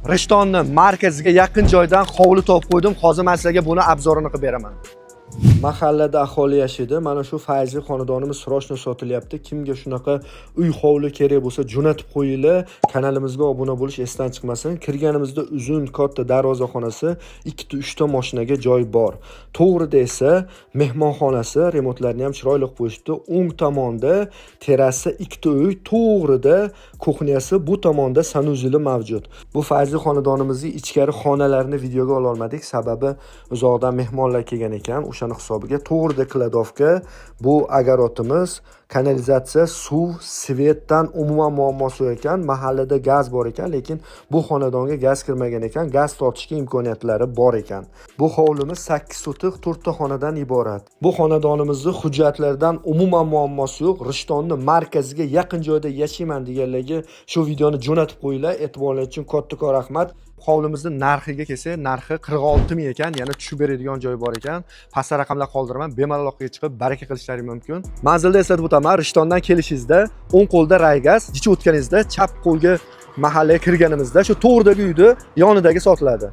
Rishtonni markaziga yaqin joydan hovli topib qo'ydim. Hozir men sizlarga buni обзор ini qilib beraman. Mahallada aholi yashaydi. Mana shu fayzli xonadonimiz срочно sotilyapti. Kimga shunaqa uy hovli kerak bo'lsa, jo'natib qo'yinglar. Kanalimizga obuna bo'lish esdan chiqmasin. Kirganimizda uzun katta darvozaxonasi, ikkita, uchta mashinaga joy bor. To'g'rida esa mehmonxonasi, remontlarni ham chiroyli qilib qo'yishibdi. O'ng tomonda terrasa, ikkita uy, to'g'rida кухня si, bu tomonda санузел i mavjud. Bu fayzli xonadonimizning ichkari xonalarini videoga ola olmadik, sababi uzoqdan mehmonlar kelgan ekan, o'shani hisobiga. To'g'rida кладовка, bu огород imiz, kanalizatsiya, suv, свет dan umuman muammosi yo'q ekan. Mahallada gaz bor ekan, lekin bu xonadonga gaz kirmagan ekan, gaz tortishga imkoniyatlari bor ekan. Bu hovlimiz 8 sotix, to'rtta xonadan iborat. Bu xonadonimizni hujjatlaridan umuman muammosi yo'q. Rishtonni markaziga yaqin joyda yashayman deganlarga shu videoni jo'natib qo'yinglar. E'tiborlaringiz uchun kattakon rahmat. Hovlimizni narxiga kelsak, narxi 46 ming ekan, yana tushib beradigan joyi bor ekan. Pastda raqamlar qoldiraman, bemalol aloqaga chiqib baraka qilishlari mumkin. Manzilda eslatib o'taman: Rishtondan kelishingizda o'ng qo'lda Raygaz, jicha o'tganingizda chap qo'lga mahallaga kirganimizda shu to'g'ridagi uyni yonidagi sotiladi.